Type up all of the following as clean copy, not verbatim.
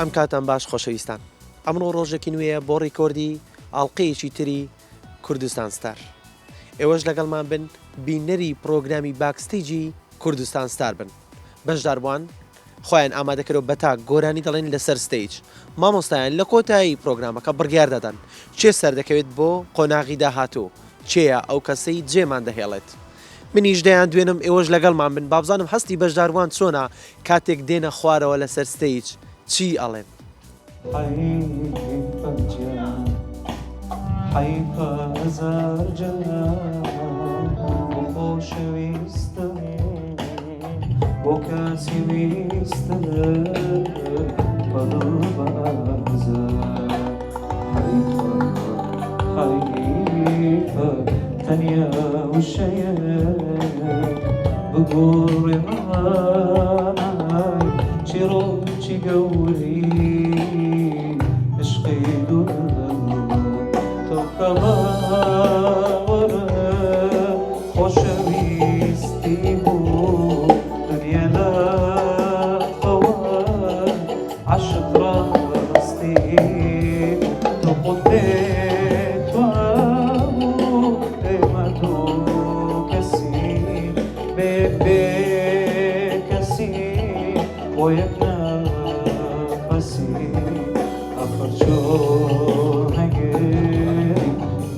ئەم کاتان باش خۆشەویستان ئەمڕۆ ڕۆژێکی نوێیە بۆ ڕیکۆردی ئاڵلقەیەکی تری کوردستان ستار ئێوەش لەگەڵمان بن بینەری پرۆگرامی backstage ی کوردستان ستار بن بەشداربووان خۆیان ئامادەکەرەوە بە تاک گۆرانی دەڵێن لەسەر stage مامۆستایان لە کۆتایی پرۆگرامەکە بڕیار دەدەن کێ سەردەکەوێت بۆ قۆناغی داهاتوو کێیە ئەو کەسەی جێمان دەهێڵێت منیش دەیان دوێنم ئێوەش لەگەڵمان بن بابزانم هەستی بەشداربووان چۆنە کاتێک دێنە خوارەوە لەسەر stage چی ئەڵێن. حەیفە گیان حەیفە هەزار جار بۆ خۆشەویستم بۆ کەسی ویستم بە دڵ بە ئازار حەیفە حەیفە تەنیا وشەیەک بگۆڕێ مانای چیڕۆکی گەورەی عشقی دوودڵە تۆ بکە باوەڕە خۆشەویستی بوو دنیا لات خەوە عەشق ڕاستی تۆ خۆت پێت وابوو ئێمە دوو کەسین بێ بێ کەسی بۆ یەک نەفەسی ئاخر چۆن ئەگری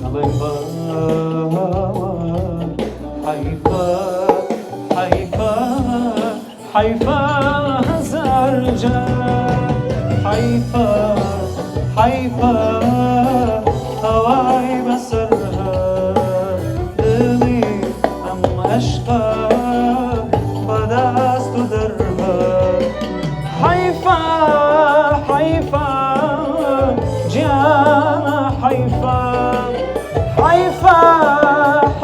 نەڵێی باوەڕ حەیفە حەیفە حەیفە هەزار جار حەیفە حەیفە هەوای بەسەر هات دڵی ئەم ئەشقە بەدەست و دەرهات حەیفە حەیفە گیانە حەیفە حەیفە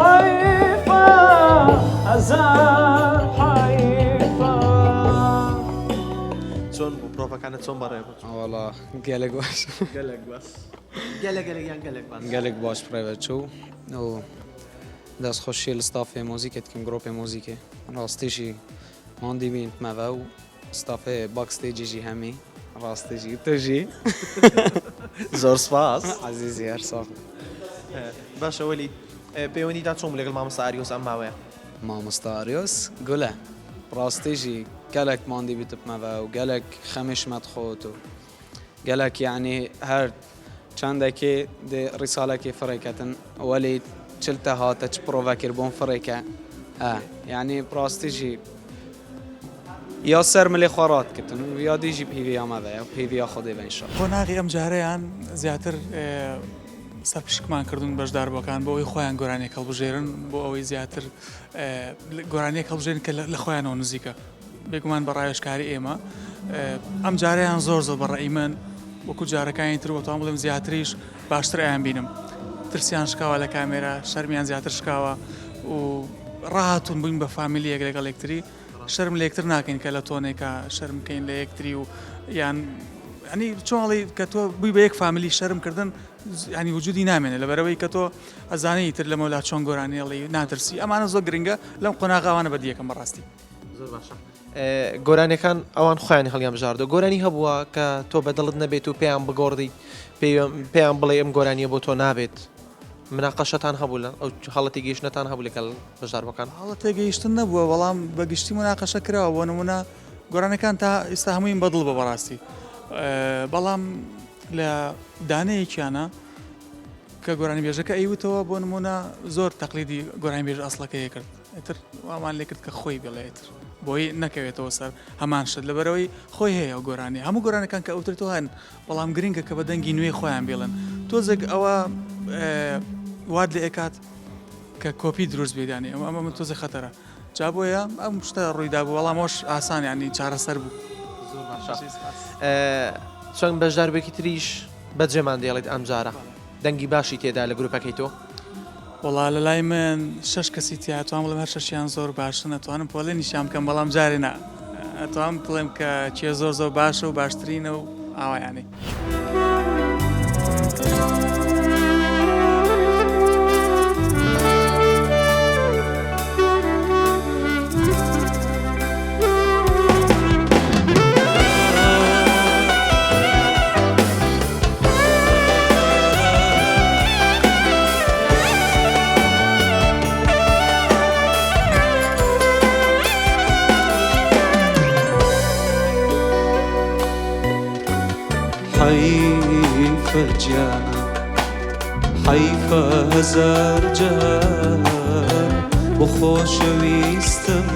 حەیفە هەزار حەیفە. چۆن بوو پرۆڤەکانت چۆن بەڕێوە چوو؟ وەڵا گەلەک باش. گەلەک باش. گەلە گەلەک یان گەلەک باش؟ گەلەک باش بڕێوە چوو و دەست خۆشی لە ستافێ مۆزیکێ دکەم گرۆپێ مۆزیکێ ڕاستیشی ماندی بین مەڤە و ستافێ backstage ی ژی هەمی ڕاستی ژی تۆ ژی. زۆر سپاس. عەزیزی هەر ساغ بی. باشە وەلید پەیوەندیتان چۆن بوو لەگەڵ مامۆستا ئاریۆس ئەم ماوەیە؟ مامۆستا ئاریۆس گولە ڕاستی ژی گەلەک ماندی بیت بمەڤە و گەلەک خەمیش مەت خۆت و گەلەک یەعنی هەر چەندەکێ دێ ڕیسالەکێ فڕێ کەتن وەلی چلتە هاتە چ پرۆڤە کرد بۆم فڕێ کە ئە یەعنی ڕاستی ژی یا سەر ملێ خوا ڕات کردن و یا دیژی پیڤیا مەڤە و پیڤیا خودێ بە ئینشاڵڵا. قۆناغی ئەم جارەیان زیاتر سەرپشکمان کردوون بەشداربووەکان بۆ ئەوەی خۆیان گۆرانیەک هەڵبژێرن بۆ ئەوەی زیاتر گۆرانیەک هەڵبژێرن کە لە خۆیانەوە نزیکە بێگومان بە ڕاوێژکاری ئێمە ئەم جارەیان زۆر زۆر بە ڕەئی من وەکو جارەکانی تر وەتوان بڵێم زیاتریش باشتر ئەیان بینم ترسیان شکاوە لە کامێرا شەرمیان زیاتر شکاوە و ڕاهاتون بووین بە فامیلیەک لەگەڵ یەکتری شەرم لە یەکتر ناکەین کە لە تۆنێکە شەرم بکەین لە یەکتری و یان ینی چۆڵی کە تۆ بووی بە یەک فامیلی شەرم کردن ینی وجودی نامێنێ لەبەرەوەی کە تۆ ئەزانی تر لەمەولا چۆن گۆرانیڵی ناترسی ئەمانە زۆر گرنگە لەم قۆناغاوانە بەدیەکەم بەڕاستی. زۆر باشە گۆرانیەکان ئەوان خۆیان هەڵیان بژاردو گۆرانی هەبووە کە تۆ بە دڵت نەبێت و پێیان بگۆڕیت پێیان بڵێ ئەم گۆرانیە بۆ تۆ نابێت مناقەشەتان هەبوو لە ئەو هەڵە تێگەیشتنەتان هەبوو لەگەڵ بەشداربووەکان؟ هەڵە تێگەیشتن نەبووە بەڵام بە گشتی مناقەشە کراوە بۆ نمونە گۆرانەکان تا ئێستا هەموویم بەدڵ بە بەڕاستی بەڵام لە دانەیەکیانە کە گۆرانیبێژەکە ئەیوتەوە بۆ نمونە زۆر تەقلیدی گۆرانیبێژ ئەسڵەکەی کرد ئیتر وامان لێ کرد کە خۆی بڵێ ئیتر بۆی نەکەوێتەوە سەر هەمان شت لەبەرەوەی خۆی هەیە ئەو گۆرانی هەموو گۆرانەکان کە ئەوترێتەوە هەن بەڵام گرنگە کە بە دەنگی نوێی خۆیان بیڵێن تۆزێک ئەوە وات لێ ئەکات کە کۆپی دروست بێت یانی ئەمە ئەمە تۆزێ خەتەرە جا بۆیە ئەم شتە ڕوویدا بوو بەڵام ئەوش ئاسان ینی چارەسەر بوو. زۆر باشە چەند بەشداربێکی تریش بەجێمان دێڵیت ئەمجارە دەنگی باشی تێدا لە گروپەکەی تۆ؟ وەڵا لە لای من شەش کەسی تیا ئەتوانم بڵێم هەر شەشیان زۆر باشن ئەتوانم پۆلێنیشیان بکەم بەڵام جارێ نا ئەتوانم بڵێم کە کێ زۆر زۆر باشە و باشترینە و ئاوا یانی. گیانە حەیفە هەزار جار بۆ خۆشەویستم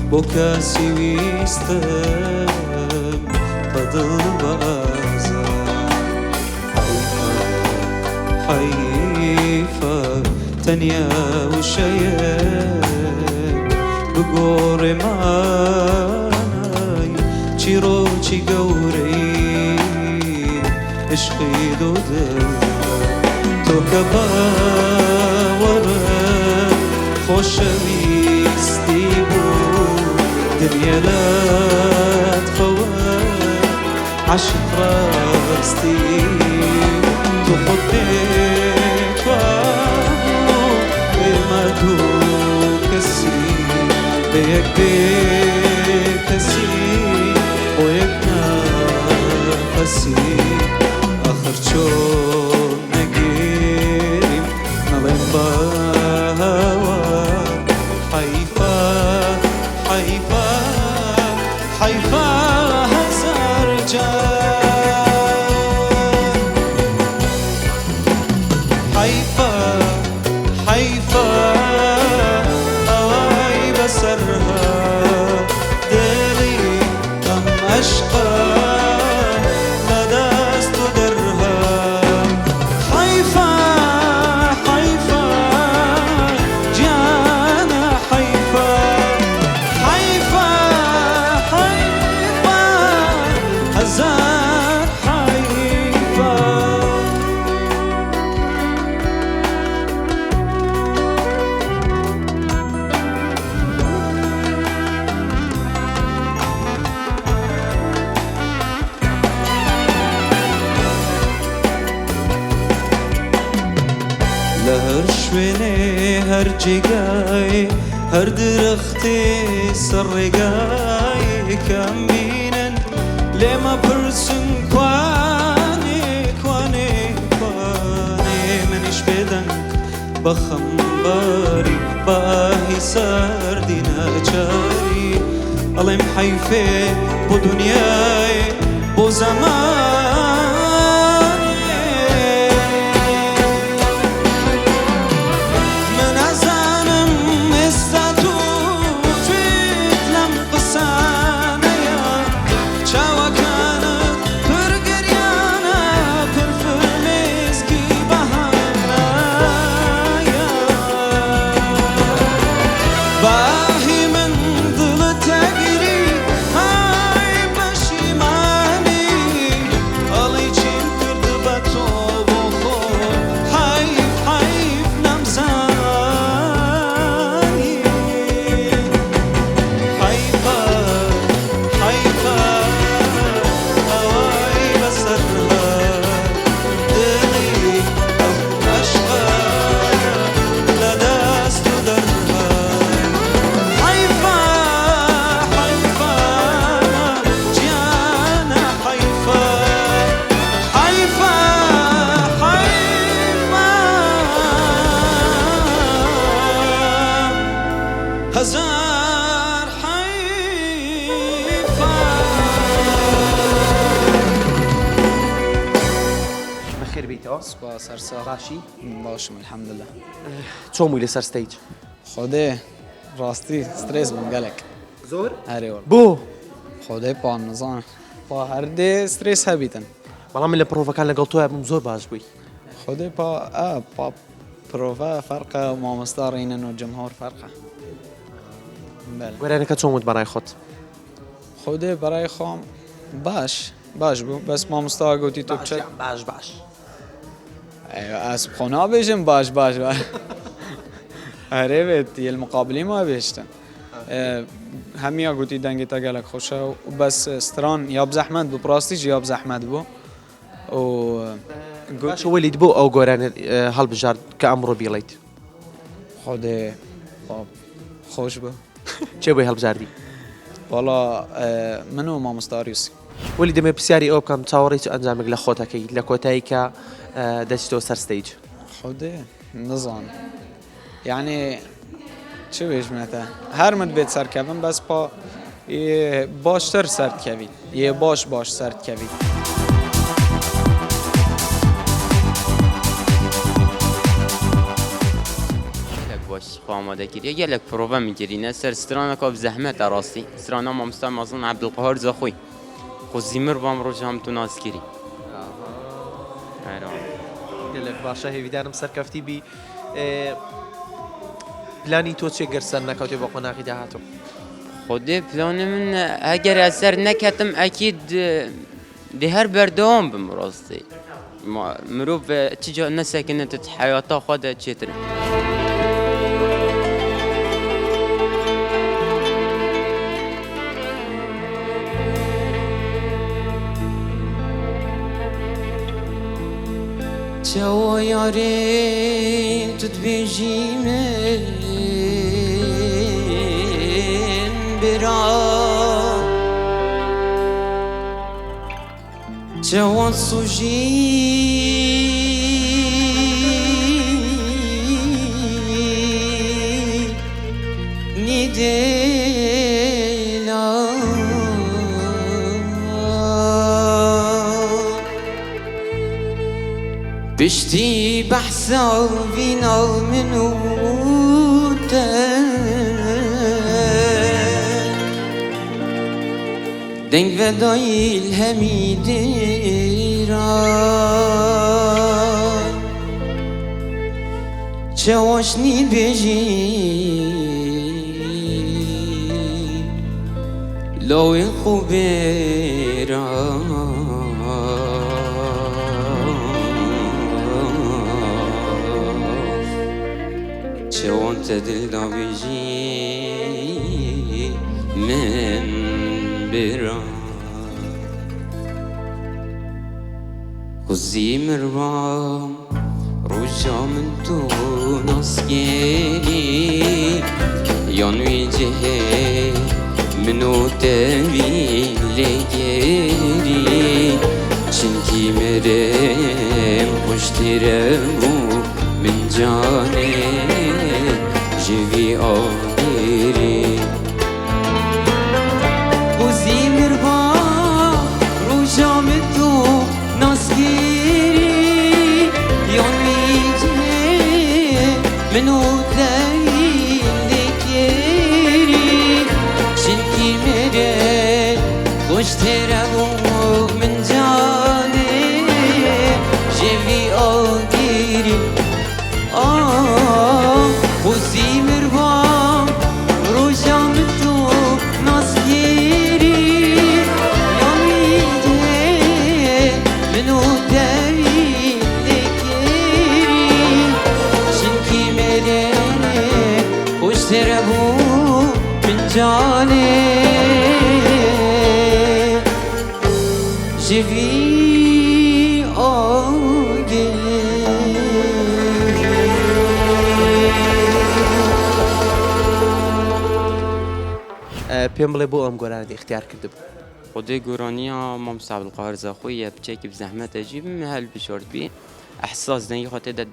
بۆ کەسی ویستم بە دڵ بە ئازار حەیفە حەیفە تەنیا وشەیەک بگۆڕێ مانای چیڕۆکی گەورەی عشقی دوو دڵ. تۆ کە باوەڕت خۆشەویستی بوو دنیا لات خەوە عەشق ڕاستی تۆ خۆت پێت وابوو ئێمە دوو کەسی بێ یەک بێ کەسی بۆ یەک نەفەسی ئاخر چۆن نەگریم نەڵێم بە هاوار حەیفە حەیفە حەیفە هەزار جار حەیفە حەیفە ئەوەی بەسەر هات دڵی ئەم ئەشقە لە دەست و دەرهات حەیفە حەیفە گیانە حەیفە حەیفە حەیفە هەزار حەیفە. لە هەر شوێنێ هەر جێگای هەر درەختێ سەر ڕێگای کەم بینن لێمە پرسن کوانێ کوانێ کوانێ منیش بێدەنگ بە خەمباری بە ئاهی سەردی ناچاری ئەڵێم حەیفێ بۆ دونیای بۆ زەمانێ. من ئەزانم ئێستا تۆ گوێت لەم قسانەیە چاوەکانت پر گریانە پر فرمێسکی بەهانایە باهی من دڵت ئەگری ئای پەشیمانی ئەڵێی چیم کرد بە تۆ بۆ خۆم حەیف حەیف نەمزانی حەیفە حەیفە ئەوەی بەسەر هات دڵی ئەم عەشقە لە دەست و دەرهات حەیفە حەیفە گیانە حەیفە حەیفە حەیفە هەزار حەیفە. بەخێر بێیتەوە. سوپاس هەر ساغ. باشی؟ باشم الحمدللە. چۆن بووی لەسەر stage؟ خودێ ڕاستی سترێس بووم گەلەک. زۆر؟ ئەرێ وەڵا. بۆ؟ خودێ پا نزانم پا هەر دێ سترێس هەبیتن. بەڵام من لە پرۆڤەکان لەگەڵ تۆیا بووم زۆر باش بووی. خودێ پا ئا پا پرۆڤە فەرقە و مامۆستا ڕینن و جمهور فەرقە. بەلێ. گۆرانیەکە چۆن وت بەڕای خۆت؟ خودێ بەڕای خۆم باش باش بوو بەس مامۆستا گوتی تۆ بچە باش باش. ئەیوە ئەس خۆ نابێژم باش باش باش. ئەرێ بێت یل مقابلی ما بێشتن. هەمیا گوتی دەنگی تە گەلەک خۆشە و بەس ستران یا بزەحمەت بوو پڕاستیش یا بزەحمەت بوو و باشە وەلید بۆ ئەو گۆرانیەت هەڵبژارد کە ئەمڕۆ بیڵێیت؟ خودێ خۆش بوو. کێ بۆی هەڵبژاردی؟ وەڵا من و مامۆستا ئاریوسی. وەلی دەمەوێت پرسیاری ئەوە بکەم چاوەڕێی چ ئەنجامێک لە خۆت ئەکەی لە کۆتایی کە دەچیتەوە سەر stage؟ خودێ نزانم یعنی چ بێژمەتە هەر من بێت سەرکەڤم بەس پا باشتر سەردکەویت یێ باش باش سەردکەویت. خwe amade kiriye. Gelek prova min kirîne ser straneka bi zehmet e rastî. Strana mamosta mezin Ebdulqahar Zaxoy. Xwezî mir bam roja em tu nas kirî. Hera. Gelek باشە هێویدارم سەرکەفتی بی. پلانی تۆ چیە گەر سەر نەکەوتێ بۆ قۆناغی داهاتوو؟ خودێ پلانی من ئەگەر ez ser neketim ekîd dê her berdewam bim rastî. Mirov çi car nesekine tu heyata xwe de çêtir e. Çawa yarê tu dibêjî min bira Çawa sojî nîdêla Piştî behsa vîna min û te Deng vedayî li hemî dêra Çewaşnî bêjî lawê xwe bêra Çewan te dil dabêjî min bêra Xwezî mirvam roja min tu nas kirî yan wî cihê min û te wî lê kirî Çinkî mirim xweştir bû min canê ji vî agirî Xwezî mirvam roja min tu nas kirî yan wî cihê min û te wî lê kirî Çinkî mirim xweştir bû min canê ji vî agirî Ah, xwezî mirvam roja min tu nas kirî yan wî cihê min û te wî lê kirî Çinkî mirim xweştir bû min canê ji vî agirî. پێم بڵێ بۆ ئەم گۆرانیت ئیختیار کردبوو؟ خودێ گۆرانیە مامۆستا عەبدولقاهر زاخۆیە بچێکی bi zehmet e jî min helbijart bî احساس دەنگی خۆ تێدا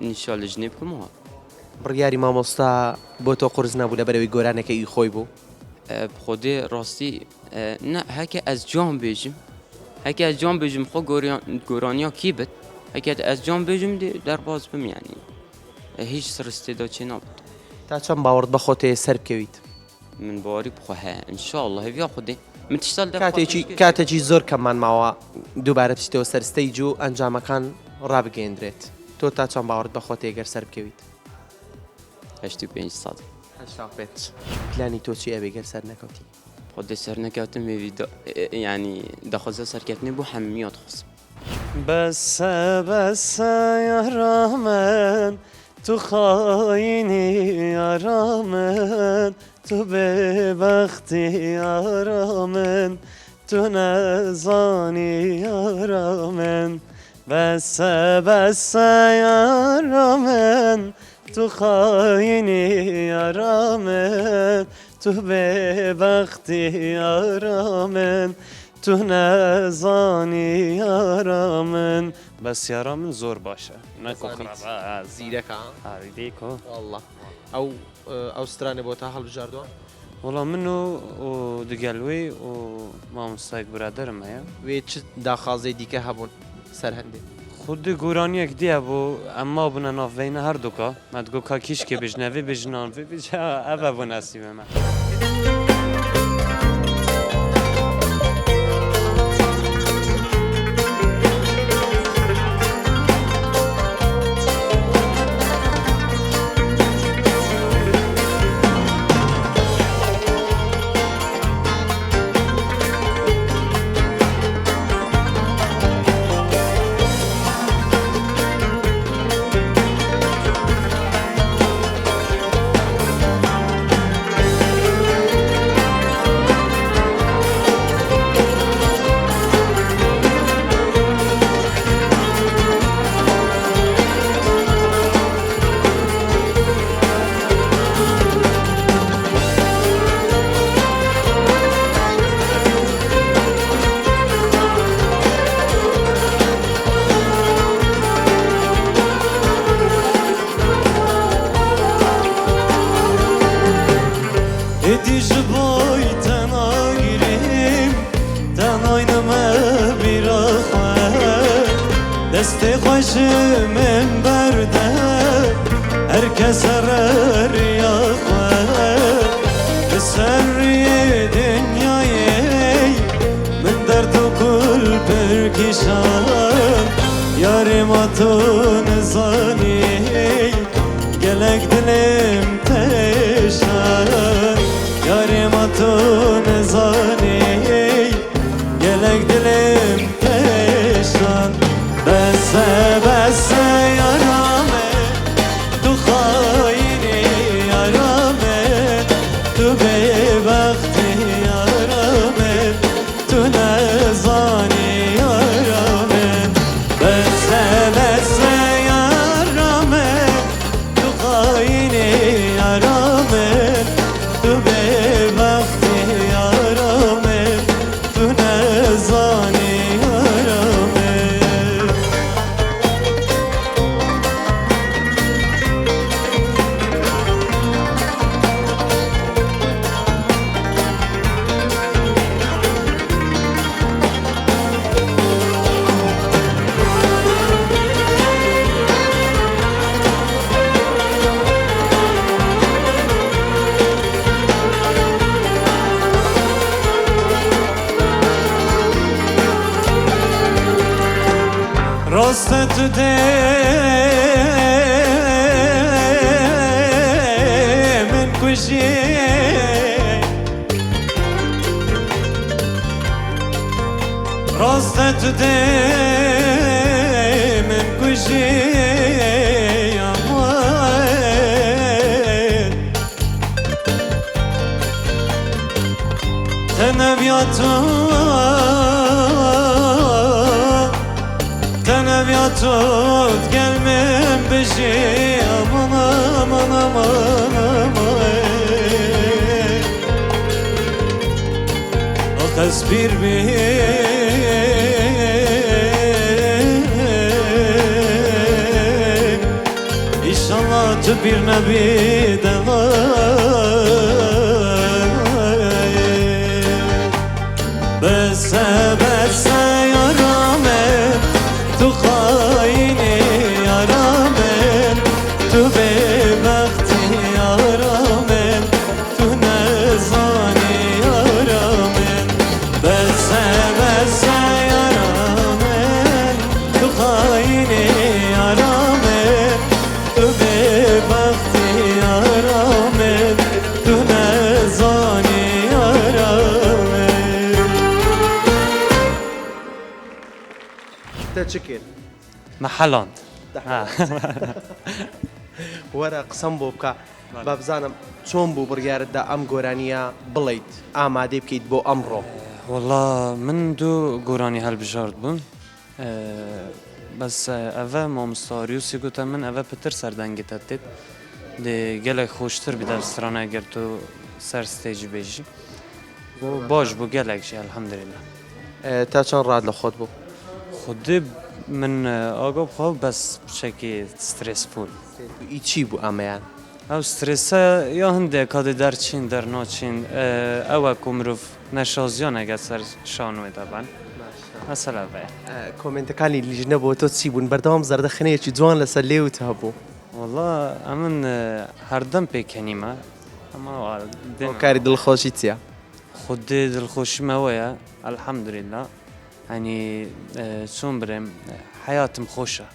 نیشا لە ژنێ بکەم و بڕیاری مامۆستا بۆ تۆ قورس نەبوو لەبەرەوەی گۆرانەکە ئی خۆی بوو؟ خودێ ڕاستی نە هەکە ئەز جوان بێژم هەکە ئەز جوان بێژم خۆ گۆرانیا کی بت هەکە ئەز جوان بێژم دێ دەرباز بم یعنی هیچ سرس تێدا چێ نابێت. تا چەند باوەڕت بە خۆت هەیە سەر بکەویت؟ من باوەڕی بخۆ هەیە ان شاء الله هێڤیا خودێ من تشتا لە کاتێکی کاتێکی زۆر کەممان ماوە دووبارە بچیتەوە سەر stage و ئەنجامەکان ڕابگەیەندرێت تۆ تا چەند باوەڕت بە خۆت هەیە گەر سەر بکەویت؟ 85 سەد. 85 پلانی تۆ چی ئەبێ گەر سەر نەکەوتی؟ خودێ سەر نەکەوتم هێڤی یعنی دەخوازە سەرکەوتنی بۆ هەمیات خواستم. بەسە بەسە یارامن تو خاینی یارامن تو بێبەختی یارامن تو نەزانی یارامن بەسە بەسە یارامن تو خاینی یارامن تو بێبەختی یارامن تو نەزانی یارامن بەس یارامن زۆر باشە نەکۆ خراپە زیرەکە دیکۆ والله ئەو ئەو سترانێ بۆ تا هەڵبژاردووە؟ وەڵا من و و دگەلوی و مامۆستایەک برادەرم هەیە وێ چ داخوازەی دیکە هەبوون سەر هەندێ؟ خودی گۆرانیەک دی هەبوو ئەم مابوونە ناڤبەینە هەردووکا مە دگۆ کا کیشکێ بژنە ڤێ بژنان ڤێ بژ ئەڤە بوو نەسیبێ مە. ئیدی ژ بۆی تە ناگیریم تە ناینمە بیرا خوە دەستێ خوە ژ من بەردە هەر کەس هەرە ڕیا خوە li ser rûyê dinyayê min derd û kul pir kişand yarê ma tu nizanî gelek dilêm teşand yarê ma tu nizanî gelek dilêm teşand bes e bes e yara me tu xayînî yara me tu bêbextî yara me tu nezanî yara me bes e bes e yara me tu xayînî yara me tu bêbextî yara me tu nezanî yara me. ڕاستە تو دێ من کوژی ڕاستە تو دێ من کوژی ئەمان تەنەڤیا تۆ تەنەڤیا تۆت گەل من بژی ئەمان ئەمان ئەمان ئەمان ئاخ ئەز پیر بیم ئیشەڵا تو پیر نەبی دەڵای بەسە بەسە یارا من تو خاینی یارا من تو بێبەختی یارا من تو نەزانی یارا من بەسە بەسە یارا من تو خاینی یارا من تو بێبەختی یارا من تو نەزانی یارا من. تە چ کرد؟ مە حەلاند. وەرە قسەم بۆ بکە با بزانم چۆن بوو بڕیارت دا ئەم گۆرانییە بڵێیت، ئامادەی بکەیت بۆ ئەمڕۆ؟ وەڵا من دوو گۆرانی هەلبژارد بوون بەس ئەڤە مامۆستا ئاریۆسی گوتە من ئەڤە پتر سەر دەنگی تە تێت دێ گەلەک خۆشتر بیت ئەڤ سترانە ئەگەر تۆ سەر stage بێژی باش بوو گەلەک ژی الحمدللە. تا چەند ڕات لە خۆت بوو؟ خودێ من ئاگا بخوا بەس بچەکی stressful. ئی چی بوو ئەمەیان؟ ئەو سترێسە یا هەندێک کاتێ دەرچین دەرناچین ئەوە کو مرۆڤ نەشازیان ئەگەر سەر شانۆێ دەبەن. باشە. مەسەلە ئەڤەیە. کۆمێنتەکانی لیژنە بۆ تۆ چی بوون؟ بەردەوام زەردەخەنەیەکی جوان لەسەر لێوت هەبوو. وەڵا ئەمن هەردەم پێکەنیمە ئەما وا دێمە. هۆکاری دڵخۆشی چیە؟ خودێ دڵخۆشیم ئەوەیە الحمدللە یانی چۆن برێم حەیاتم خۆشە.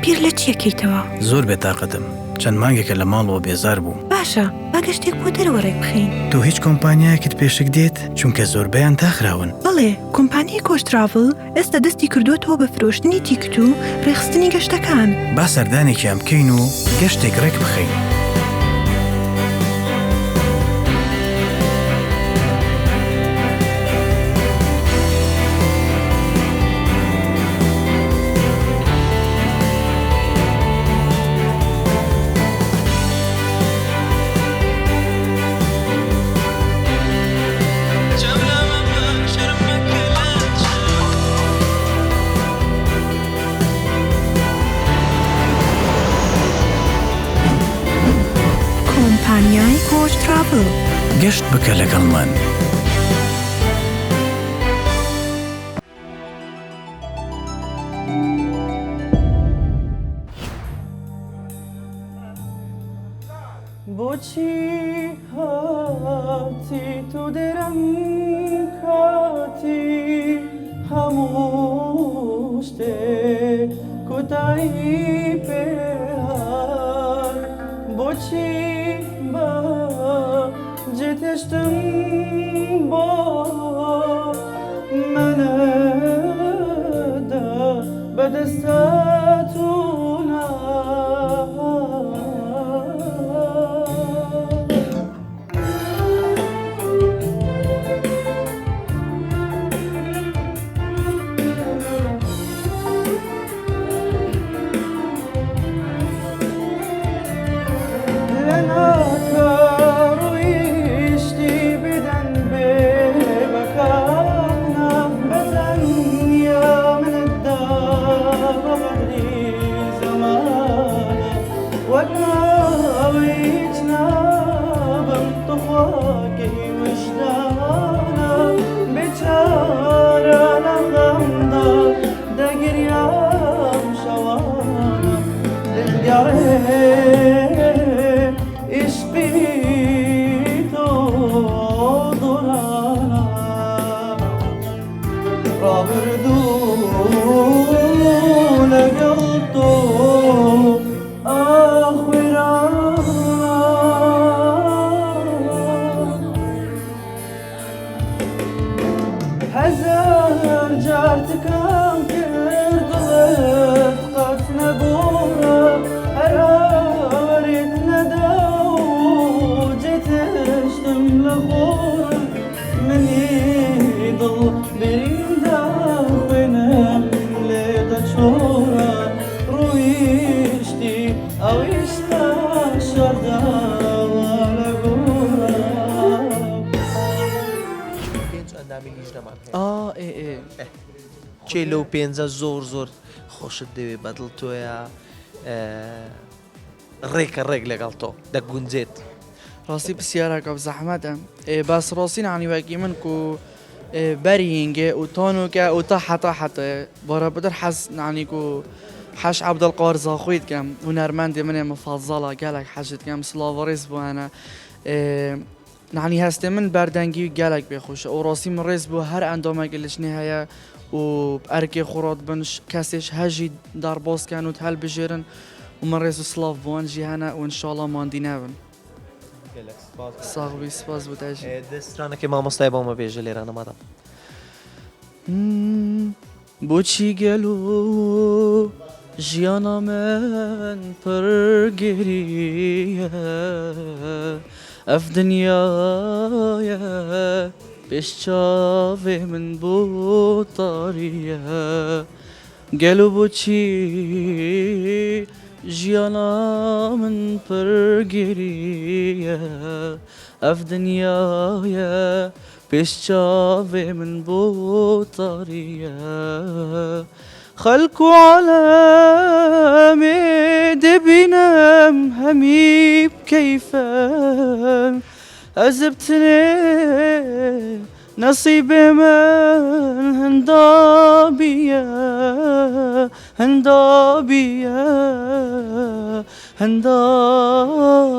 بیر لە چی ئەکەیتەوە؟ زۆر بێتاقەتم، چەند مانگێکە لە ماڵەوە بێزار بووم. باشە، با گەشتێک بۆ دەرەوە ڕێکبخەین. تۆ هیچ کۆمپانیایەکت پێ شک دێت؟ چونکە زۆربەیان داخراون. بەڵێ، کۆمپانیای کۆچ تراڤڵ ئێستا دەستی کردووەتەوە بە فرۆشتنی تیکت و ڕێکخستنی گەشتەکان. با سەردانێکیان بکەین و گەشتێک ڕێک بخەین. کۆمپانیای کۆچ تراڤڵ. گەشت بکە لەگەڵمان. بۆچی هاتی تۆ درەنگ کاتی هەموو شتێک کۆتایی پێ هات بۆچی بە جێتێشتم بۆ منەدا بەدەستاتونا. کێ لەو پێنجە زۆر زۆر خۆشت دەوێ بەدڵ تۆیە ڕێکە ڕێک لەگەڵ تۆ دەگونجێت؟ ڕاستی پرسیارەکە زەحمەتە باس ڕاستی نانی وەکی من کو بەری هینگێ و تانوکە و تا حتا حتا بارە بدر حەز نانی کو حەش عەبدولقار زاخۆی دکەم هونەرمەندی منێ مفەزەڵە گەلەک حەژ دکەم سڵاو و ڕێز بۆ هەنە نانی هەستێ من بەردەنگی گەلەک پێخۆشە و ڕاستی من ڕێز بۆ هەر ئەندامێک لجنێ هەیە و ئەرکێ خۆڕات بن کەسێش هەژی دەربازکەن و هەلبژێرن و من ڕێز و سڵاو بۆ ژی هەنە و ئینشاڵڵا ماندی نەبن. ساغ بی سپاس بۆ تاژی. دەسترانەکەی مامۆستای بۆ مە بێژە لێرانە مادام. بۆچی گەلۆ ژیانا من پڕ گریە ئەف دنیایە پێش چاوێ من بۆ تاریە گەلۆ بۆچی ژیانا من پڕ گریە ئەف دنیایە پێش چاوێ من بۆ تاریە. خەلک و عالەمێ دبینم هەمی بکەیفن ئەز بتنێ نەسیبێ من هەندابیە هەندابیە هەندابیە.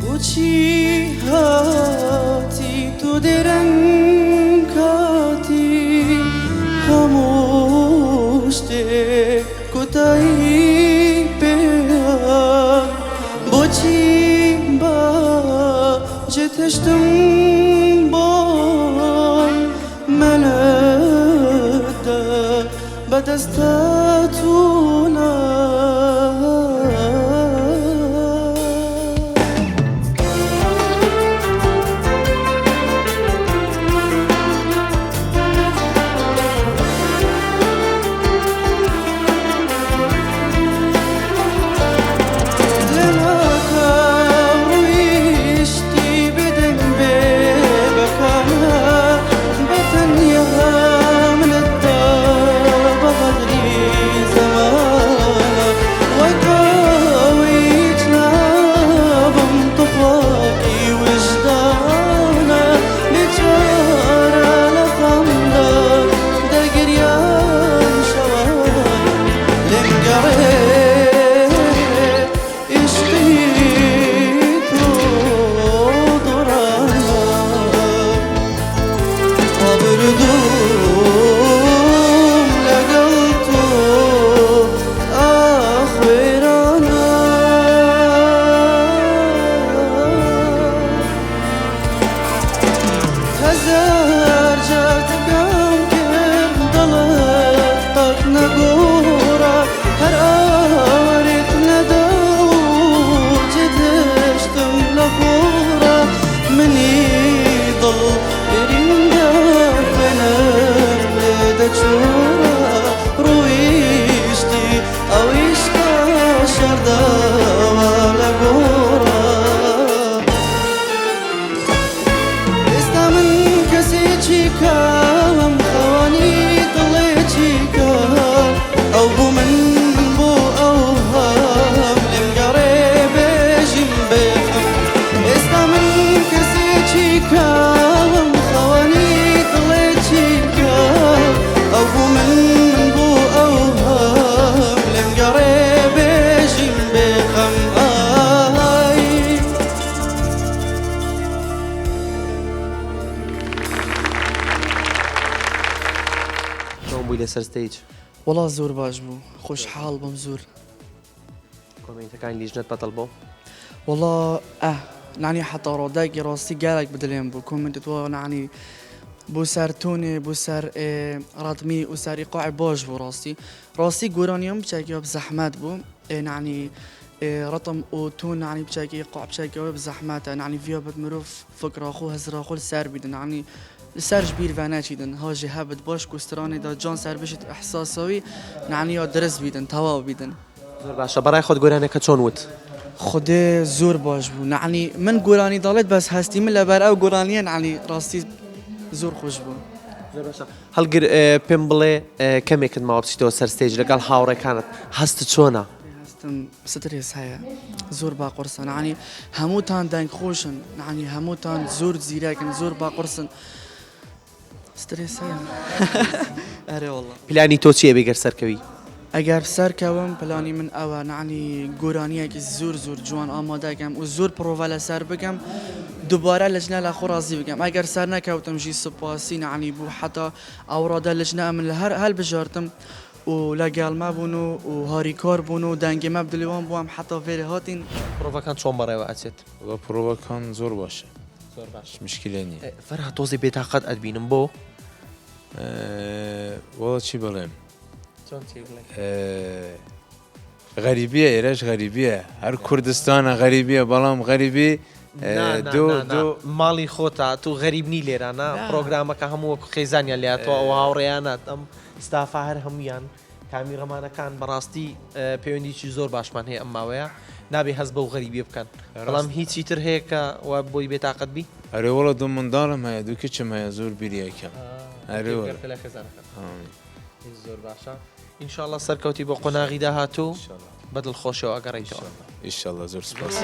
بۆچی هاتی تۆ درەنگ کاتی هەموو شتێک کۆتایی پێهات بۆچی بە جێتهێشتم بۆم مەلت دا بەدەستت و نا. چۆن بووی لەسەر stage؟ وەڵا زۆر باش بوو خۆشحاڵ بووم زۆر. کۆمێنتەکانی لیژنەت بەدڵ بوو؟ وەڵا ئە نانی حتا ڕۆداگی ڕاستی گەلێک بدلێن بوو کۆمێنتت وا نانی بۆ سەر تۆنێ بۆ سەر ڕەتمی و سەر ئیقاعی باش بوو ڕاستی ڕاستی گۆرانیەم بچێکی زەحمەت بوو نانی ڕەتم و تۆن نانی بچێکی ئیقاع بچێکەوە زەحمەتە نانی ڤیا بەت مرۆڤ فکرا خۆ هزرا خۆ سەر بیدن نانی سەرش بیر ڤە نەچیدن هاژێ هەبت باش کوسترانێ دا جان سەر بشت ئحساساوی نانی یا درست بیدن تەواو بیدن. زۆر باشە بەڕای خۆت گۆرانیەکە چۆن وت؟ خودێ زۆر باش بوو نەعنی من گۆرانی دەڵێت بەس هەستی من لەبەر ئەو گۆرانیە نەعنی ڕاستی زۆر خۆش بوو. زۆر باشە هەڵگر پێم بڵێ کەمێکت ماوە بچیتەوە سەر stage لەگەڵ هاوڕێکانت هەستت چۆنە؟ هەستم سترێس هەیە زۆر با قورسە نەعنی هەمووتان دەنگ خۆشن نەعنی هەمووتان زۆر زیرەکن زۆر با قورسن سترێس هەیە ئەرێ وەڵا. پلانی تۆ چیە بێ گەر سەرکەوی؟ ئەگەر سەرکەوم پلانی من ئەوە نەعنی گۆرانیەکی زۆر زۆر جوان ئامادەکەم و زۆر پرۆڤە لەسەر بکەم دوبارە لەجنە لە خۆ ڕازی بکەم ئەگەر سەر نەکەوتم ژی سوپاسی نەعنی بوو حەتا ئەو ڕادە لەجنە ئەمن لە هەر هەلبژارتم و لەگەڵ مە بوون و و هاریکار بوون و دەنگی مە بدلیوان بووم حەتا ڤێرێ هاتین. پرۆڤەکان چۆن بەڕێوە ئەچێت؟ وەڵا پرۆڤەکان زۆر باشە. زۆر باش. مشکلە نییە. فەرهاد تۆزێ بێتاقەت ئەتبینم بۆ؟ وەڵا چی بڵێم. چۆن چی بڵێ؟ غەریبیە ئێرەش غەریبیە هەر کوردستانە غەریبیە بەڵام غەریبی دوو ماڵی خۆتە تو غەریب نی لێرانە پرۆگرامەکە هەموو وەکو خێزانیان لاتەوە ئەو هاوڕێیانات ئەم ستافا هەر هەمویان کامیڕەمانەکان بەڕاستی پەیوەندیی زۆر باشمان هەیە ئەم ماوەیە نابێ هەست بەو غەریبیە بکەن بەڵام هیچی تر هەیە کە وا بۆی بێتاقەت بی؟ ئەرێ وەڵا دوو منداڵم هەیە دوو کچم هەیە زۆر بیریەکەم ئەرێ وەڵا. زۆر باشە ئینشاءاللە سەرکەوتی بۆ قۆناغی داهاتوو بە دڵخۆشیەوە ئەگەڕێیتەوە. ئیشەڵا زۆر سوپاس.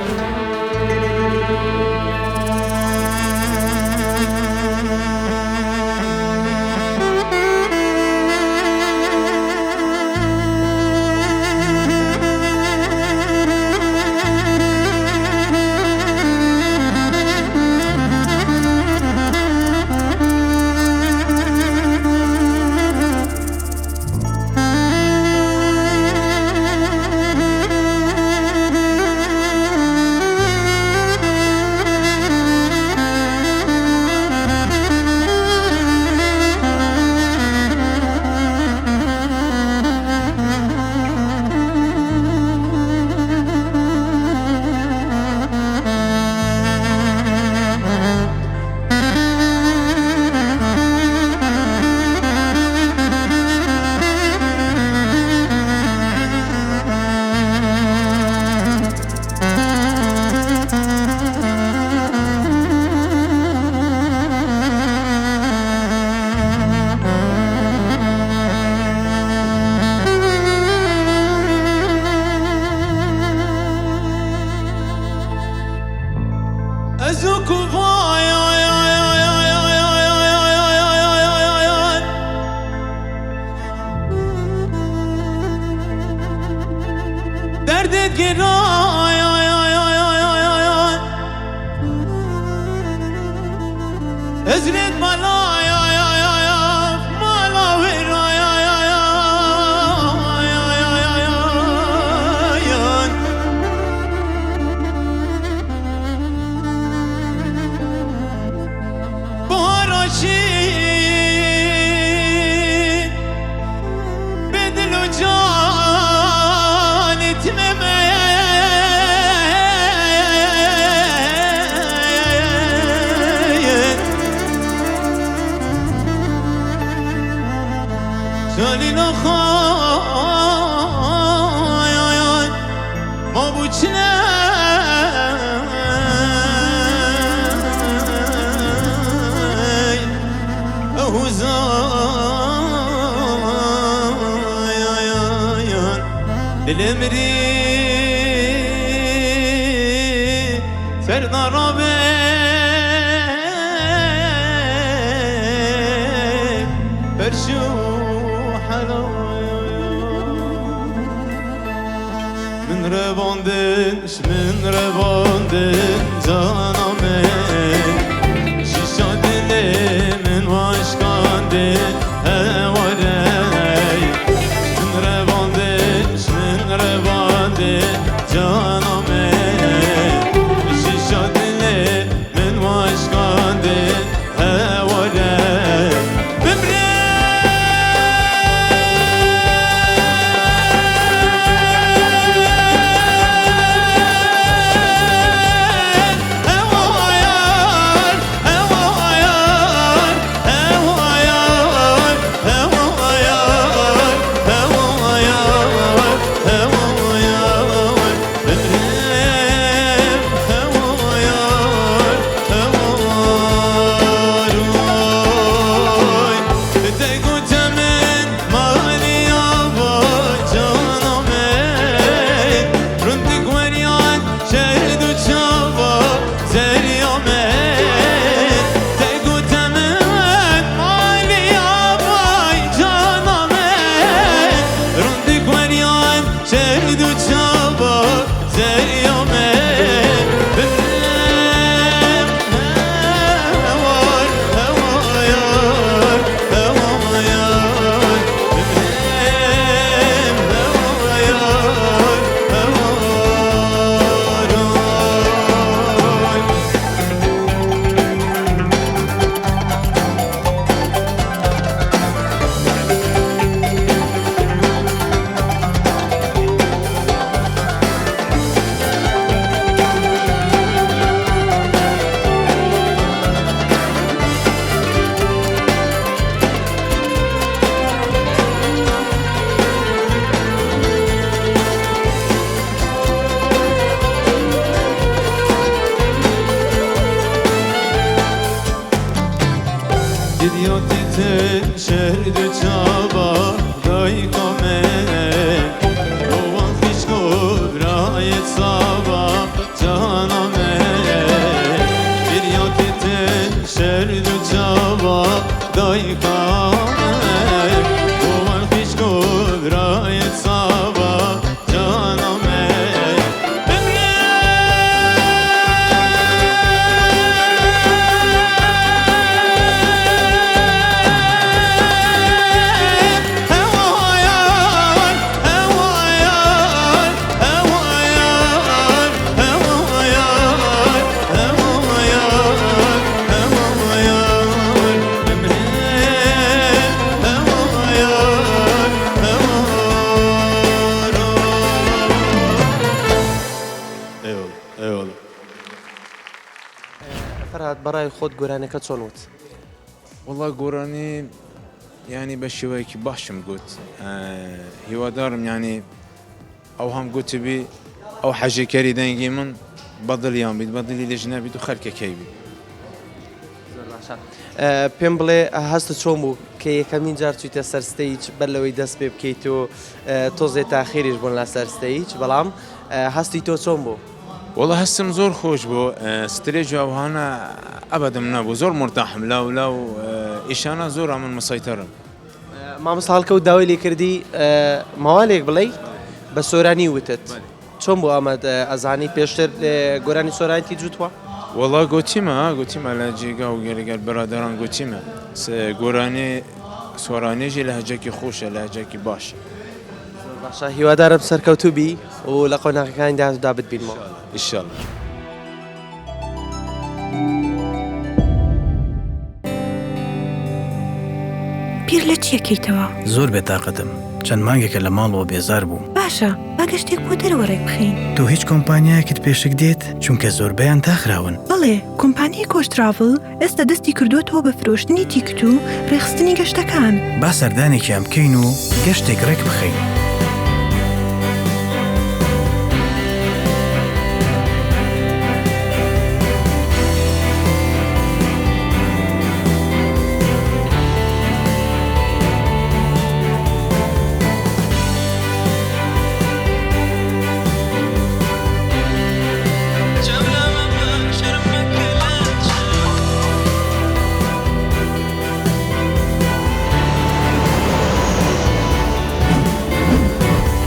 Biryatetin şehri çaba Dayıkame Ovan hiç kubrayet saba Caname Biryatetin şehri çaba Dayıkame Ovan hiç kubrayet saba Caname Eyvallah, eyvallah. فەرهاد بەڕای خۆت گۆرانەکە چۆن وت؟ وەڵا گۆرانی یانی بە شێوەیەکی باشم گوت هیوادارم یانی ئەو هەم گوتبی ئەو حەژێکەری دەنگی من بەدڵیان بیت بەدڵی لێژنە بیت و خەرکەکەی بیت. زۆر باشە پێم بڵێ هەستت چۆن بوو کە یەکەمین جار چوویتە سەر stage بەر لەوەی دەست پێ بکەیت و تۆزێ تاخیریش بوون لە سەر stage بەڵام هەستی تۆ چۆن بوو؟ وەڵا هەستم زۆر خۆش بوو سترێج و ئەوهانە ئەبەدم نەبوو زۆر مورتاحم لەو لەو ئیشانە زۆر ئەمن مسەیتەرم. مامۆستا هەڵکەوت داوای لێ کردی مەوالێک بڵێی بە سۆرانی وتت چۆن بوو ئەمەت ئەزانی پێشتر گۆرانی سۆرانیتی جوتوە؟ وەڵا گۆتیمە گۆتیمە لە جێگا و گەلگەل برادەران گۆتیمە گۆرانی سۆرانیژی لەهجەکی خۆشە لەهجەکی باشە. زۆر باشە هیوادارم سەرکەوتوو بی و لە قۆناغەکانی داهاتوودا بتبینمەوە. ئیشەڵا. بیر لە چی ئەکەیتەوە؟ زۆر بێتاقەتم، چەند مانگێکە لە ماڵەوە بێزار بووم. باشە، با گەشتێک بۆ دەرەوە ڕێکبخەین. تۆ هیچ کۆمپانیایەکت پێشک دێت؟ چونکە زۆربەیان داخراون. بەڵێ، کۆمپانیای کۆچ تراڤڵ ئێستا دەستی کردووەتەوە بە فرۆشتنی تیکت و ڕێکخستنی گەشتەکان. با سەردانێکیان بکەین و گەشتێک ڕێک بخەین.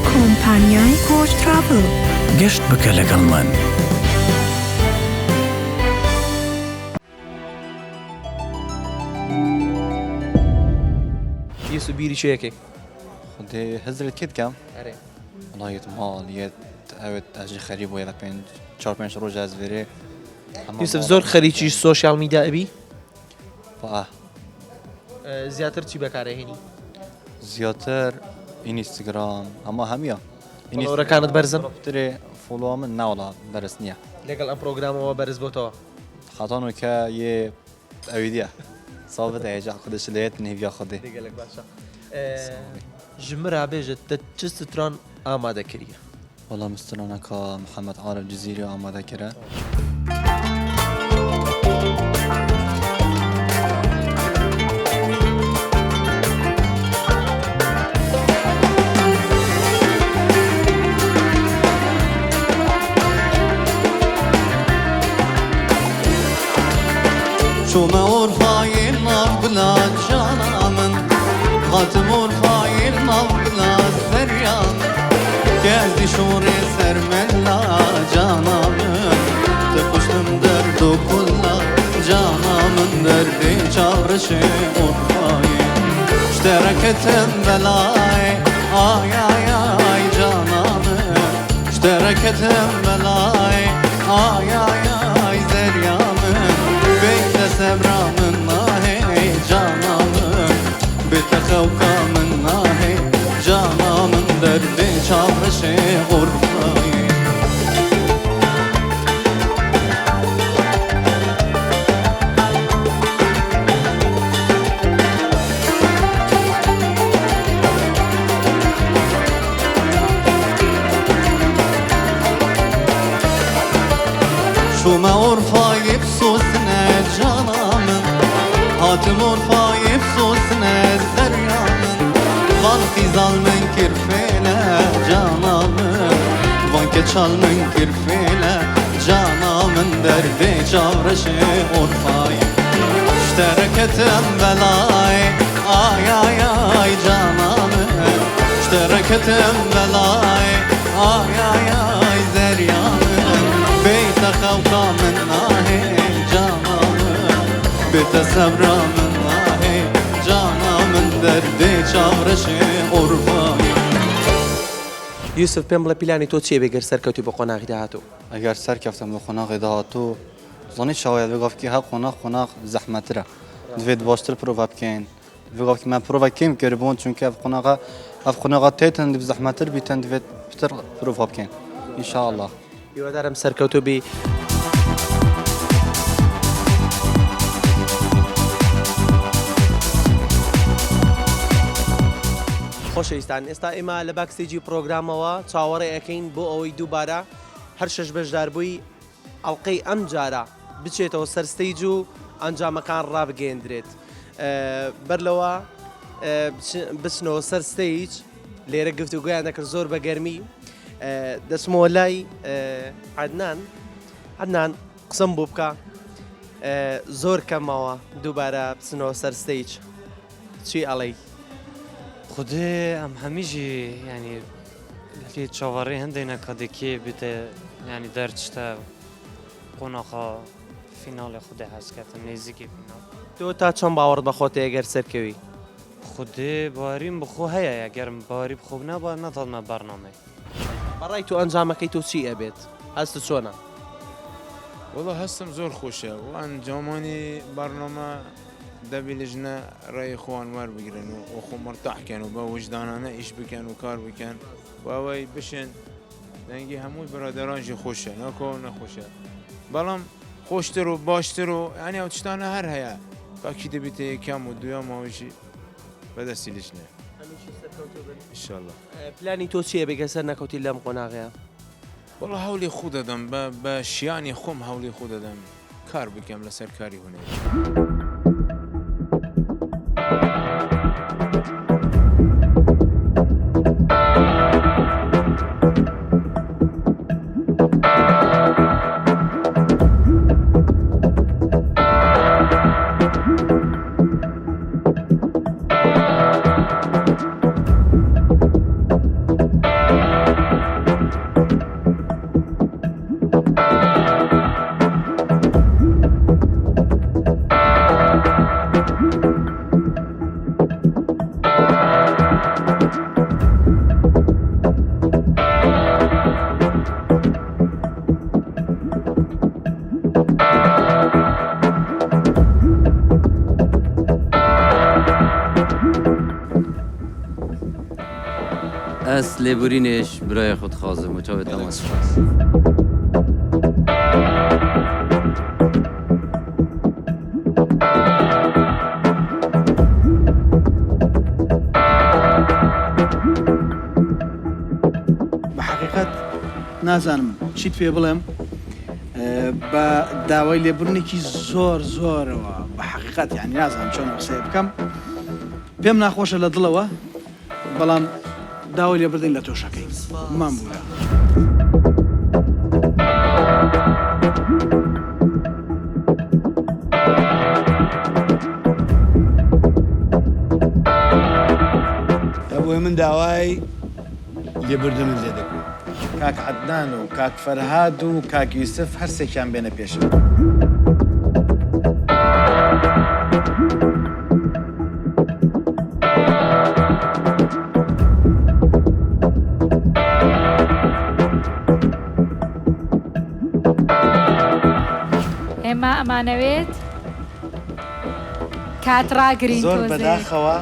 کۆمپانیای کۆچ تراڤڵ. گەشت بکە لەگەڵمان. یوسف بیری چێ ئەکەی؟ خودێ هزرت کێ دکەم؟ ئەرێ. وەڵا یەت ماڵ یەت ئەوێت ئەژی خەریب بۆ یە پێنج چوار پێنج ڕۆژ ئەز ڤێرێ یوسف زۆر خەریکی social media ئەبی؟ ئا. زیاتر چی بەکارئەهێنی؟ زیاتر ئینستگرام ئەمە هەمیە. follower ەکانت بەرزن؟ ترێ follow من ناوەڵا بەرز نییە. لەگەڵ ئەم پرۆگرامەوە بەرز بۆتەوە؟ حەتانۆکە یێ ئەوی دیە ساڵ بدە هێجا خودش لێت نهێڤیا خودێ. گەلەک باشە. ji min re bêje te çi stran amade kiriye؟ وەڵا min stranaka Mihemed Arif Cizîrî amade kire. چوومە ئۆرفای ناو بلاد جانا من هاتم ئۆرفای ناو بلاد زەریا من کەزی شۆڕێ سەر مەلا جانا من تە کوشتم دەرد و کولا جانا من دەردێ چاوڕشێ ئۆرفای شتەرەکەتم بەلای ئای ئای ئای جانا من شتەرەکەتم بەلای ئای ئای ئای زەریا من بێتە سەبرا من ناهێ جانا من بێتە خەوکا من ناهێ جانا من دەردێ چاوڕشێ ئۆرفای. چوومە ئۆرفای بسۆزنە جانا من. Hatim Urfayê bsosine zerya min Van qîzal min kir fêle cana min Van keçal min kir fêle cana min Derdê çavreşê Urfayê Ji te re ketim belayê ay ay ay cana min Ji te re ketim belayê ay ay ay zerya min Bê te xewka min nahê cana min Bê te sebra min nahê cana min Derdê çavreşê Urfayê. یوسف پێم بڵێ پیلانی تۆ چیە بێ گەر سەرکەوتی بۆ قۆناغی داهاتوو؟ ئەگەر سەرکەفتم بۆ قۆناغی داهاتوو زانی چاوەیە بێ گاڤکی هەر قۆناغ قۆناغ زەحمەترە divêt baştir prova bikeyin vê gavkî me prova kêm kiribûn çunke ev qonaxa ev qonaxa têtin divê zehmetir bîtin divêt pitir prova bikeyin înşallah. هیوادارم سەرکەوتوو بی. خۆشەویستان ئێستا ئێمە لە backstage ی پرۆگرامەوە چاوەڕێ ئەەکەین بۆ ئەوەی دووبارە هەر شەش بەشداربووی ئەڵلقەی ئەم جارە بچێتەوە سەر stage و ئەنجامەکان ڕابگەیەندرێت بەر لەوە بچنەوە سەر stage لێرە گفتوگۆیان دەکرد زۆر بە گەرمی دەچمەوە لای عەدنان عەدنان قسەم بۆ بکە زۆر کەمەوە دووبارە بچنەوە سەر stage چی ئەڵێی؟ خودێ ئەم هەمیژی یعنی لێ چاوەڕێ هەندێ نەکا دێ کێ بێتە یعنی دەرچتە قۆناخا فیناڵێ خودێ هەستکەتن نێزیکی فیناڵ. تۆ تا چەند باوەڕت بە خۆت هەیە گەر سەرکەوی؟ خودێ باوەریم بە خۆ هەیە ئەگەر باوەری بە خۆ نەبا نەدەڵمە بەرنامەی. بە ڕای تۆ ئەنجامەکەی تۆ چی ئەبێت؟ هەستت چۆنە؟ وەڵا هەستم زۆر خۆشە و ئەنجامانی بەرنامە دەبی لجنە ڕێی خۆیان وەربگرن و خۆ مورتاح کەن و بە وجدانانە ئیش بکەن و کار بکەن و ئەوەی بشێن دەنگی هەمووی برادەران ژی خۆشە ناکۆ نەخۆشە بەڵام خۆشتر و باشتر و یعنی ئەو شتانە هەر هەیە کاکی دەبیتە یەکەم و دووەم ئەویشی بەدەستی لجنە ئینشاءاللە. پلانی تۆ چییە بێ گەر سەرنەکەوتی لەم قۆناغەیە؟ وەڵا هەولی خو دەدەم بە بە شیانی خۆم هەولی خو دەدەم کار بکەم لەسەر کاری هونەری. ئەس لێبورینێش برای خۆ دخوازم و چاوێ تەماس سپاس. بە حەقیقەت نازانم چیت پێ بڵێم بە داوای لێبوردنێکی زۆر زۆرەوە بە حەقیقەت یانی نازانم چۆن ئەو قسەیە بکەم پێم ناخۆشە لە دڵەوە بەڵام داوای لێبردن لە تۆش ئەکەین مام بورە. بۆیە من داوای لێبوردنت لێ دەکەم. کاک عەدنان و کاک فەرهاد و کاک یوسف هەرسێکیان بێنە پێشەوە. ئێمە ئەمانەوێت کات ڕاگرین زۆر تۆزێک. بەداخەوە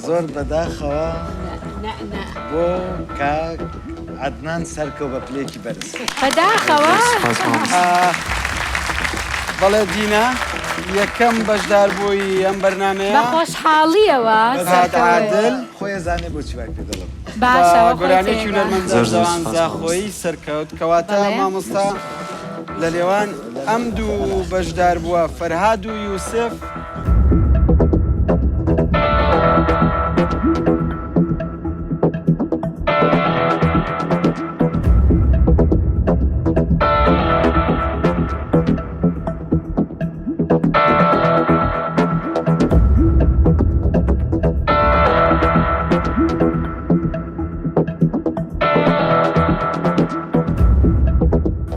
زۆر بەداخەوە بۆ کاک عەدنان سەرکەوت بە پلەیەکی بەرز. بەداخەوە. بەڵێ دینا یەکەم بەشداربووی ئەم بەرنامەیە بە خۆشحاڵیەوە کاک عادل خۆی ئەزانێ بۆچی وای پێ دەڵێم. باشە بە وە خۆی گۆرانیەکی تێگا. هونەرمەند زۆر زۆر ئەردەوان سوپاس زاخۆیی سەرکەوت کەواتە بەڵێ. مامۆستا لە لێوان. ئەم دوو بەشداربووە فەرهاد و یوسف.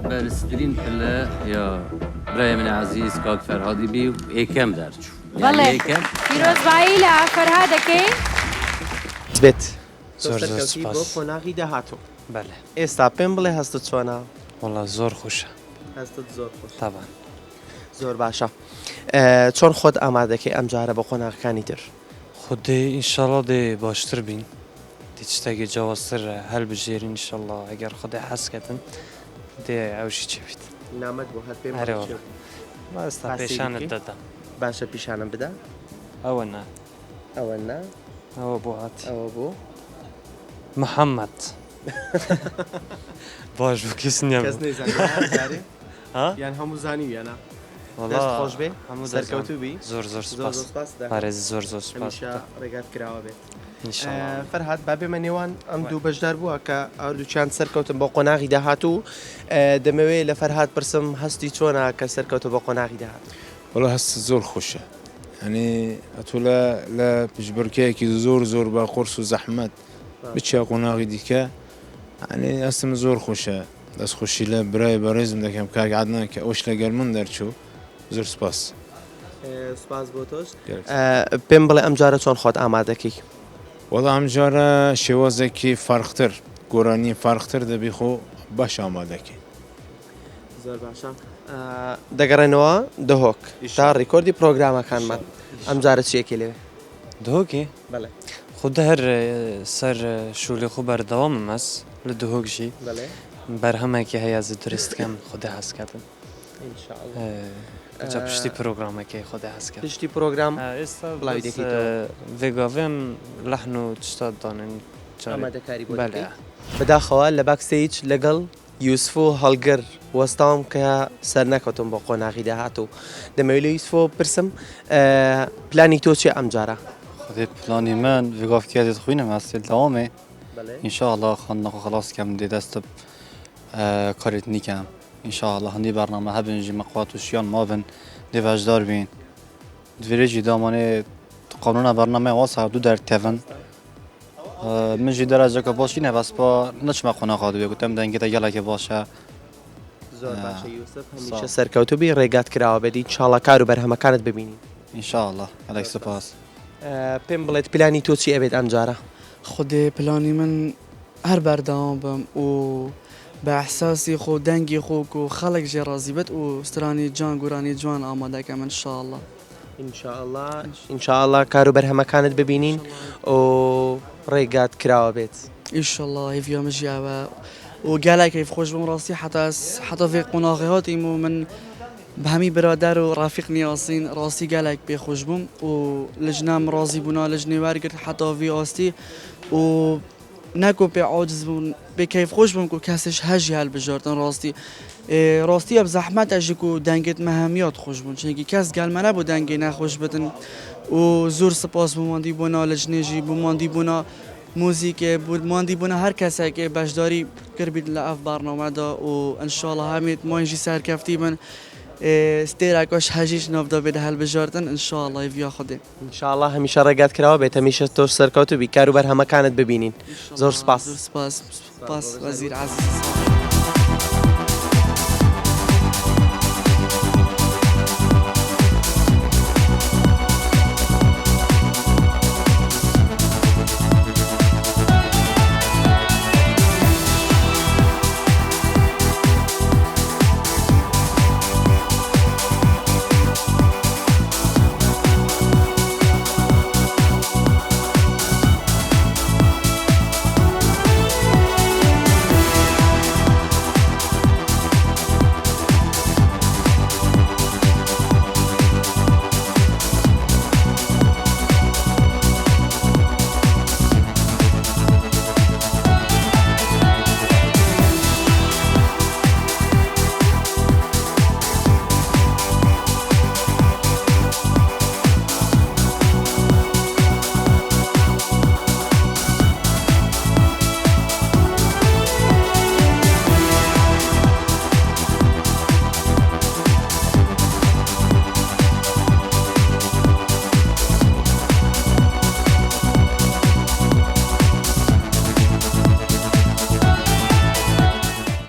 بەرزترین پلە یا برای من عزیز کاک فەرهادی بی و یەکەم دەرچوو بەڵێ پیرۆزبایی لە فەرهاد دەکەین. بێت زۆر زۆر سەرکەوتی بۆ سوپاس. قۆناغی داهاتوو. بەلێ. ئێستا پێم بڵێ هەستت چۆنە؟ وەڵا زۆر خۆشە. هەستت زۆر خۆشە. تەبعەن. زۆر باشە چۆن خۆت ئامادەکەی ئەمجارە بۆ قۆناغەکانی تر؟ خۆ دێ ئینشەڵا دێ باشتر بین دێ شتێکی جیاوازتر هەلبژێرین ئینشەڵا ئەگەر خودێ حەز کەتن دێ ئەوشی چێ بیت. نامەت بۆ هەر پێم ئەرێ بڵێ چێ وەڵا. بوو. ئێستا با سەیری پێشانت بکەین. دەدەم. باشە پیشانم بدە. ئەوە نا. ئەوە نا. ئەوە بۆ هات. ئەوە بۆ. محەممەد. باش بوو کەس نییە. کەس نەیزانی جارێ؟ ها؟ یان هەموو زانیویانە؟ وەڵا دەست خۆش بێ هەموو سەرکەوتوو بی. زۆر زۆر زۆر سوپاس. زۆر سوپاس دەکەم. بەڕێز زۆر زۆر سوپاس. هەمیشە ڕێگات کراوە بێت. ئینشەڵا. فەرهاد با بێمە نێوان ئەم دوو بەشدار بووە کە هەردووکیان سەرکەوتن بۆ قۆناغی داهاتوو دەمەوێت لە فەرهاد پرسم هەستی چۆنە کە سەرکەوتە بۆ قۆناغی داهاتوو؟ وەڵا هەستت زۆر خۆشە یانی ئەتۆ لە لە پشبڕکێیەکی زۆر زۆر بە قورس و زەحمەت بچیە قۆناغی دیکە یانی هەستم زۆر خۆشە دەست خۆشی لە برای بەڕێزم دەکەم کاک عەدنان کە ئەوش لەگەڵ من دەرچوو زۆر سپاس. سپاس بۆ تۆش. پێم بڵێ ئەم جارە چۆن خۆت ئامادەکەی؟ وەڵا ئەم جارە شێوازێکی فەرقتر گۆرانی فەرقتر دەبی خۆ باش ئامادەکەین. زۆر باشە دەگەڕێنەوە دهۆک تا ڕیکۆردی پرۆگرامەکانمان ئەم جارە چیەکەی لەوێ؟ دهۆکی؟ بەڵێ. خۆ دە هەر سەر شولی خۆ بەردەوامم ئەس لە دهۆک ژی بەڵێ. بەرهەمێکی هەیە ز درست کەم خودێ حەز کەتن. إن شاء الله. جا پشتی پرۆگرامەکەی خودێ حەز کەتن. پشتی پرۆگرام ئێستا بڵاوی بەس دەکەیتەوە. ڤێ گاڤێم لەحن و تشتا دانێن جارێ. ئامادەکاری بۆ بەلێ. دەکەیت؟ بەداخەوە لە backstage لەگەڵ یوسف و هەڵگر وەستاوم کە سەرنەکەوتم بۆ قۆناغی داهاتوو. دەمەوێت لە یوسفەوە بپرسم پلانی تۆ چیە ئەمجارە؟ خودێ پلانی من ڤێ گاڤکێ دێت خوینم هەستێ دەوامێ ان شاء الله خوێندنە خۆ خلاص کەم دێ دەست کارێت نیکەم ان شاء الله هەندی بەرنامە هەبن ژی مەقوات و شیان مابن دێ بەشدار بین دوێرێ ژی دامانێ قانونە بەرنامە واسە دوو دەرکەون من ژی دەرەجەکە باشی نە بەس با نەچمە قۆناغا دوێ گوتم دەنگێتە گەلەکێ باشە. زۆر باشە یوسف هەمیشە سەرکەوتوو بی ڕێگات کراوە بێت ان شاء الله کار و بەرهەمەکانت ببینین. ان شاء الله گەلەک سوپاس. پێم بڵێت پلانی تۆ چی ئەبێت ئەمجارە؟ خودێ پلانی من هەر بەردەوام بم و بە ئیحساسی خۆ دەنگی خۆ کو خەڵک ژێ ڕازی بێت و سترانی جان گۆرانی جوان ئامادەکەم ان شاء اللە. ان شاء اللە ان شاء اللە کار و بەرهەمەکانت ببینین و ڕێگات کراوە بێت. ئیشەڵا هێڤیا من ژی ئەوە و گەلەک کەیف خۆش بووم ڕاستی حەتا حەتا ڤێ قۆناغێ هاتیم و من بە هەمی برادەر و ڕەفیق نیاسین ڕاستی گەلەک پێ خۆش بووم و لجنەم ڕازی بوونا لجنێ وەرگرت حەتا ڤی ئاستی و نەکۆ پێ عاجز بووم پێ کەیف خۆش بووم کو کەسش هەژی هەلبژاردن ڕاستی ڕاستی ئەب زەحمەتە ژی کو دەنگت مەهەمیات خۆش بوون چونکی کەس گەل مە نەبوو دەنگێ نەخۆش بتن و زۆر سپاس بۆ ماندی بوونا لجنێ ژی بۆ ماندی بوونا موزیکێ بۆ ماندی بوونا هەر کەسێکێ بەشداری کردبیت لە ئەف بەرنامەدا و ئینشاڵڵا هەمیت ماینژی سەرکەفتی بن ستێرەکەش هەژیش ناڤدا بێتە هەلبژاردن ئینشاڵڵا هێڤیا خودێ. ان شاء اللە هەمیشە ڕێگات کراوە بێت هەمیشە تۆش سەرکەوتوو بی کارو بەرهەمەکانت ببینین زۆر سوپاس. زۆر سوپاس سوپاس وەزیر عەزیز.